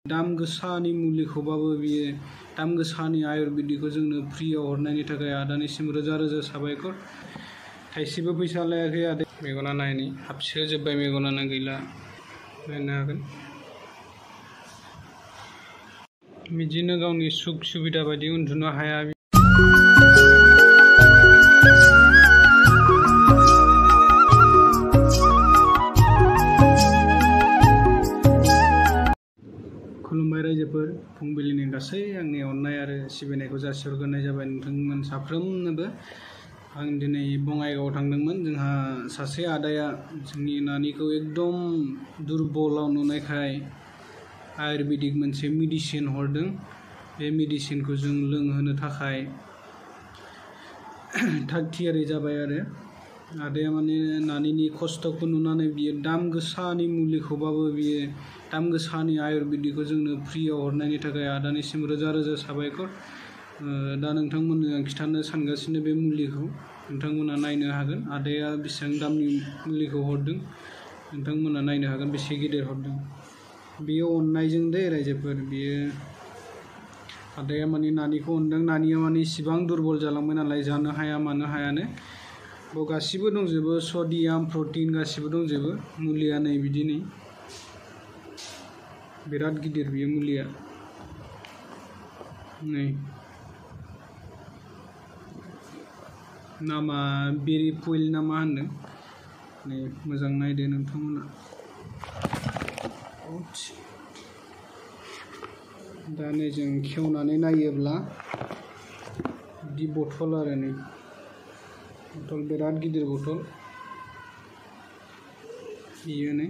दाम गोसानि मुलिखौबाबो बियो दाम गोसानि आयुर्वेदिकखौ जोंनो फ्रियाव हरनायनि थाखाय आदानिसिम रोजा रोजा साबायखर। थाइसेबो फैसा लायाखै आदा। मेगना नायनि हाबसोजोब्बाय, मेगनानो गैला, नायनो हागोन। बिदिनो गावनि सुख सुबिदा बायदि उन्दुनो हाया। खुलुमबाय रायजोफोर, फुंबिलिनि गासै आंनि अननाय आरो सिबिनायखौ जासिहरग्रोनाय जाबाय नोंथांमोन साफ्रोमनोबो। आं दिनै बङाइगावआव थांदोंमोन। जोंहा सासे आदाया जोंनि नानिखौ एकदम दुरबलाव नुनायखाय आयुर्वेदिक मोनसे मेडिसिन हरदों। बे मेडिसिनखौ जों लोंहोनो थाखाय थाग थियारि जाबाय आरो आदाया माने नानिनि खस्थ'खौ नुनानै बियो दाम गोसानि मुलिखौबाबो बियो दाम गोसानि आयुर्वेदिकखौ जोंनो फ्रियाव हरनायनि थाखाय आदानिसिम रोजा रोजा साबायखर। दा नोंथांमोननो आं खिन्थानो सानगासिनो बे मुलिखौ नोंथांमोना नायनो हागोन। आदाया बेसेबां दामनि मुलिखौ हरदों नोंथांमोना नायनो हागोन, बेसे गिदिर हरदों। बियो अननायजों दे रायजोफोर, बियो आदाया माने नानिखौ अनदों। नानिया माने इसिबां दुरबल जालांबाय नालाय, जानो हाया मानो हायानो। बेयाव गासिबो दंजोबो, सडियाम प्रटिन गासिबो दंजोबो। मुलिया नै बिदि नै बिराद गिदिर बियो मुलिया नै। नामा बेरिफुल ना मा होनदों नै, मोजां नायदो नोंथांमोना। दा नै जों खेवनानै नायोब्ला बिदि बथल आरो नै बथल, बिराद गिदिर बथल बियो नै।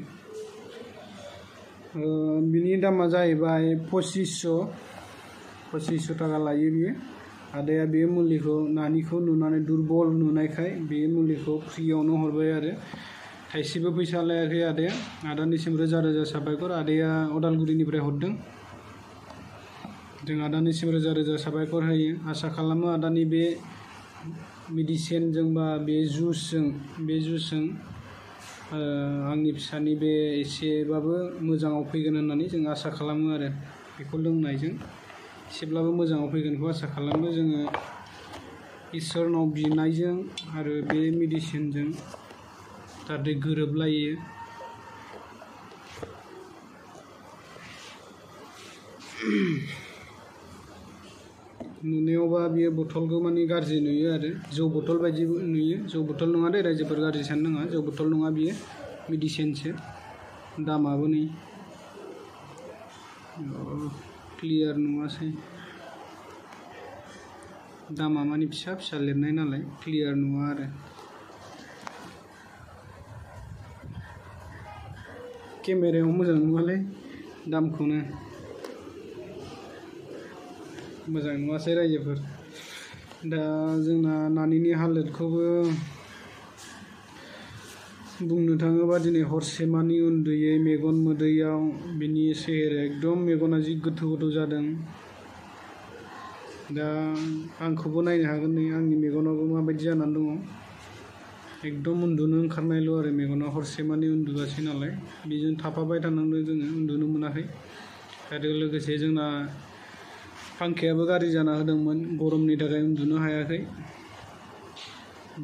बिनि दामा जाहैबाय 2500 थाखा लायो बियो। आदाया बे मुलिखौ नानिखौ नुनानै दुरबल नुनायखाय बे मुलिखौ फ्रियावनो हरबाय आरो थाइसेबो फैसा लायाखै आदाया। आदानिसिम रोजा रोजा साबायखर। आदाया अदालगुरिनिफ्राय हरदों। जों आदानिसिम रोजा रोजा साबायखर होयो। आसा खालामो आदानि बे मेडिसिनजों बा बे जुसजों आंनि फिसानि बे एसेबाबो मोजाङाव फैगोन होननानै जों आसा खालामो आरो बेखौ लोंनायजों एसेब्लाबो मोजाङाव फैगोनखौ आसा खालामो जोङो इसोरनाव बिनायजों आरो बे मेडिसिनजों जाहाथे गोरोबलायो। नुनायावबा बियो बथलखौ माने गाज्रि नुयो आरो जौ बथल बायदि नुयो। जौ बथल नङा दे रायजोफोर, गाज्रि साननो नाङा। जौ बथल नङा बियो, मेडिसिनसो। दामाबो नै क्लियार नुवासै, दामा माने फिसा फिसा लिरनाय नालाय क्लियार नुवा आरो। केमेरायाव मोजां नुवालै, दामखौनो मोजां नुवासै रायजोफोर। दा जोंना नानिनि हालोदखौबो बुंनो थाङोबा दिनै हरसेमानि उन्दुयै मेगन मोदैयाव बिनि सेहेराया एकदम मेगना जि गोथौ गोथौ जादों। दा आंखौबो नायनो हागोन नै, आंनि मेगनावबो माबायदि जानानै दङ। एकदम उन्दुनो ओंखारनायल' आरो मेगना, हरसेमानि उन्दुआसै नालाय बेजों थाफाबाय थानांदों जोङो, उन्दुनो मोनाखै। आरो लोगोसे जोंना फांखायाबो गाज्रि जाना होदोंमोन, गरमनि थाखाय उन्दुनो हायाखै।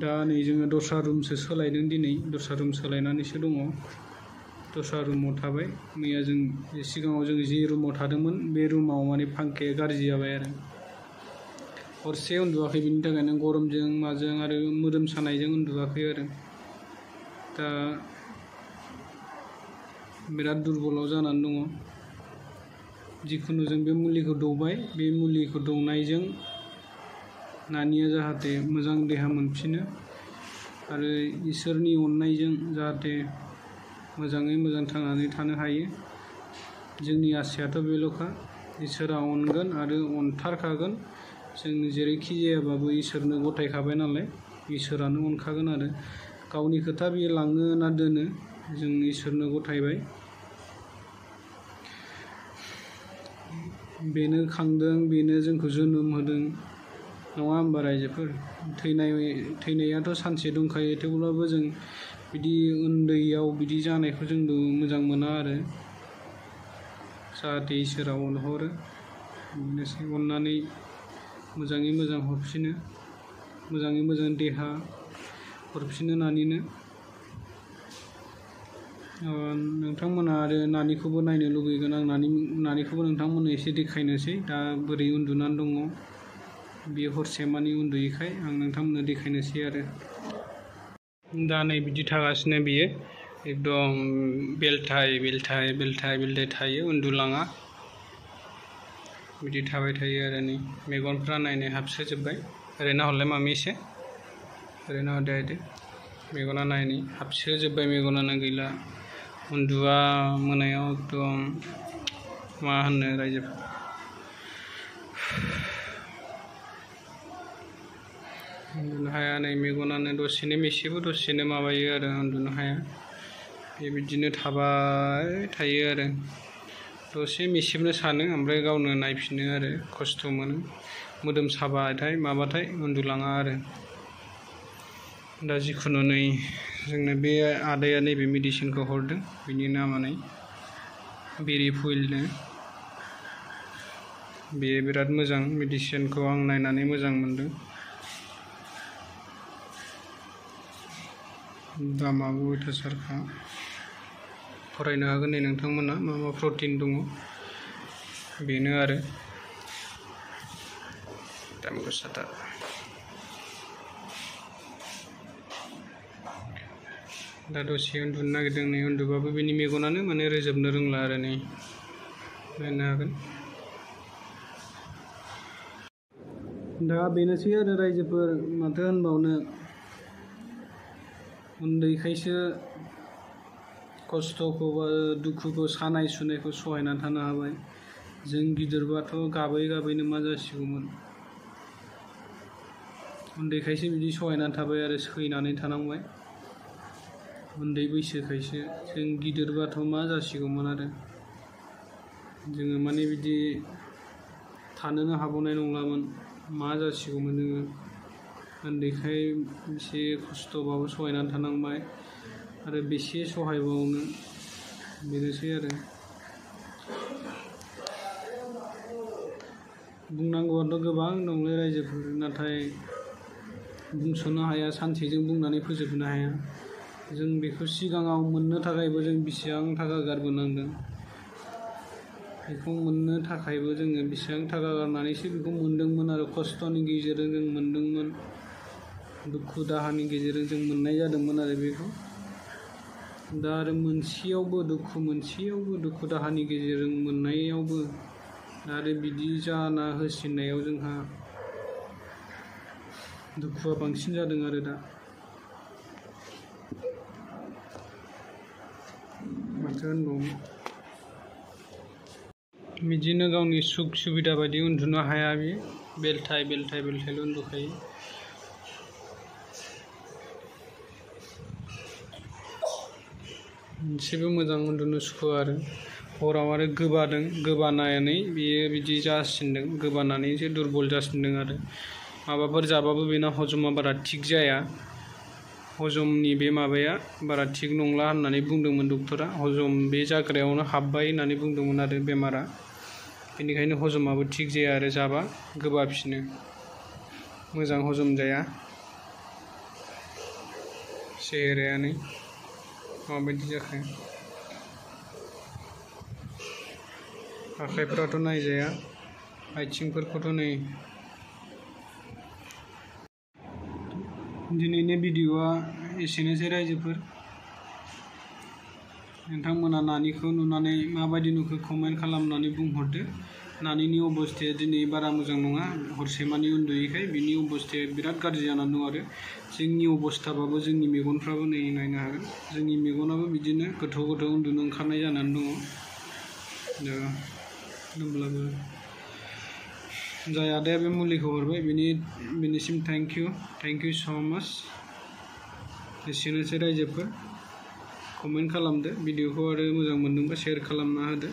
दा नै जोङो दस्रा रुमसो सोलायदों दिनै, दस्रा रुम सोलायनानैसो दङ, दस्रा रुमाव थाबाय। मैया जों सिगाङाव जों जि रुमाव थादोंमोन बे रुमाव माने फांखाया गाज्रि जाबाय आरो हरसे उन्दुआखै। बिनि थाखायनो गरमजों माजों आरो मोदोम सानायजों उन्दुआखै आरो दा बिराद दुरबलाव जानानै दङ। जिखुनु जों बे मुलिखौ दौबाय, बे मुलिखौ दौनायजों नानिया जाहाथे मोजां देहा मोनफिनो आरो इसोरनि अननायजों जाहाथे मोजाङै मोजां थांनानै थानो हायो। जोंनि आसायाथ' बेल'खा, इसोरा अनगोन आरो अनथारखागोन। जों जेरैखि जायाबाबो इसोरनो गथायखाबाय नालाय, इसोरानो अनखागोन आरो गावनि खोथा बियो लाङो ना दोनो, जों इसोरनो गथायबाय। बेनो खांदों, बेनो जोंखौ जोनोम होदों, नङा होमबा रायजोफोर? थैनायाथ' सानसे दंखायो, थेवब्लाबो जों बिदि उन्दैयाव बिदि जानायखौ जोंबो मोजां मोना आरो जाहाथे इसोरा अनहरो बेनोसै अननानै मोजाङै मोजां हरफिनो मोजाङै मोजां देहा हरफिनो नानिनो नोंथांमोना आरो नानिखौबो नायनो लुगैगोन आं नानिखौबो नोंथांमोननो एसे देखायनोसै दा बोरै उन्दुनानै दङ बे हरसेमानि उन्दुयैखाय आं नोंथांमोननो देखायनोसै आरो दा नै बिदि थागासिनो बियो एकदम बेलथाय थायो उन्दुलाङा बिदि थाबाय थायो आरो नै मेगनफ्रा नायनो हाबसोजोब्बाय ओरैनो हरलाय मामि एसे ओरैनो हरदो मेगना नायनै हाबसोजोब्बाय मेगनानो गैला उन्दुआ मोनायाव एकदम मा होननो रायजोफोर उन्दुनो हाया नै मेगनानो दसेनो मेसेबो दसेनो माबायो आरो उन्दुनो हाया बेबायदिनो थाबाय थायो आरो दसे मेसेबनो सानो ओमफ्राय गावनो नायफिनो आरो खस्थ' मोनो मोदोम साबाथाय माबाथाय उन्दुलाङा आरो दा जिखुनु नै जोंनो बे आदाया नैबे मेडिसिनखौ हरदों बिनि नामा नै बेरिफुइलनो बेयो बिराद मोजां मेडिसिनखौ आं नायनानै मोजां मोनदों दामाबो अयथासारखा फरायनो हागोन नै नोंथांमोना मा मा प्रटिन दङ बेनो आरो दाम गोसाथार दा दसे उन्दुनो नागिरदों नै उन्दुबाबो बेनि मेगनानो माने रोजोबनो रोंला आरो नै नायनो हागोन दा बेनोसै आरो रायजोफोर माथो होनबावनो उन्दैखायसो खस्थ'खौ बा दुखुखौ सानाय सुनायखौ सहायनानै थानो हाबाय जों गिदिरबाथ' गाबैनो मा जासिगौमोन उन्दैखायसो बिदि सहायनानै थाबाय आरो सैनानै थानांबाय उन्दै बैसोखायसो जों गिदिरबाथ' मा जासिगौमोन आरो जोङो माने बिदि थानोनो हाबावनाय नंलामोन मा जासिगौमोन जोङो उन्दैखाय एसे खस्थ'बाबो सहायनानै थानांबाय आरो बेसे सहायबावनो बेनोसै आरो बुंनांगौआथ' गोबां दंलै रायजोफोर नाथाय बुंस'नो हाया सानसेजों बुंनानै फोजोबनो हाया जों बेखौ सिगाङाव मोननो थाखायबो जों बेसेबां थाखा गारबोनांदों बेखौ मोननो थाखायबो जोङो बेसेबां थाखा गारनानैसो बेखौ मोनदोंमोन आरो खस्थ'नि गेजेरजों जों मोनदोंमोन दुखु दाहानि गेजेरजों जों मोननाय जादोंमोन आरो बेखौ दा आरो मोनसेयावबो दुखु दाहानि गेजेरजों मोननायावबो आरो बिदि जाना होसिननायाव जोंहा दुखुआ बांसिन जादों आरो दा माथो होनबावनो बिदिनो गावनि सुख सुबिदा बायदि उन्दुनो हाया बियो बेलथायल' उन्दुखायो एसेबो मोजां उन्दुनो सुखुवा आरो हराव आरो गोबानानै बियो बिदि जासिनदों गोबानानैसो दुरबल जासिनदों आरो माबाफोर जाबाबो बेना हजमा बारा थिग जाया हजमनि बे माबाया बारा थिग नंला होननानै बुंदोंमोन डक्टरा हजम बे जाग्रायावनो हाबबाय होननानै बुंदोंमोन आरो बेमारा बेनिखायनो हजमाबो थिग जाया आरो जाबा गोबाफिनो मोजां हजम जाया सेहेरायानो माबायदि जाखो आखाइफ्राथ' नायजाया आथिंफोरखौथ' नै दिनैनि भिडिअ'आ एसेनोसै रायजोफोर नोंथांमोना नानिखौ नुनानै माबायदि नुखो कमेन्ट खालामनानै बुंहरदो नानिनि अबस्थाया दिनै बारा मोजां नङा हरसेमानि उन्दुयैखाय बिनि अबस्थाया बिराद गाज्रि जानानै दं आरो जोंनि अबस्थाबाबो जोंनि मेगनफ्राबो नै नायनो हागोन जोंनि मेगनाबो बिदिनो गोथौ उन्दुनो ओंखारनाय जानानै दङ दा होनब्लाबो जाय आदाया बे मुलिखौ हरबाय बिनिसिम थेंक इउ स' माच एसेनोसै रायजोफोर कमेन्ट खालामदो भिडिअखौ आरो मोजां मोनदोंबा शेयार खालामना होदो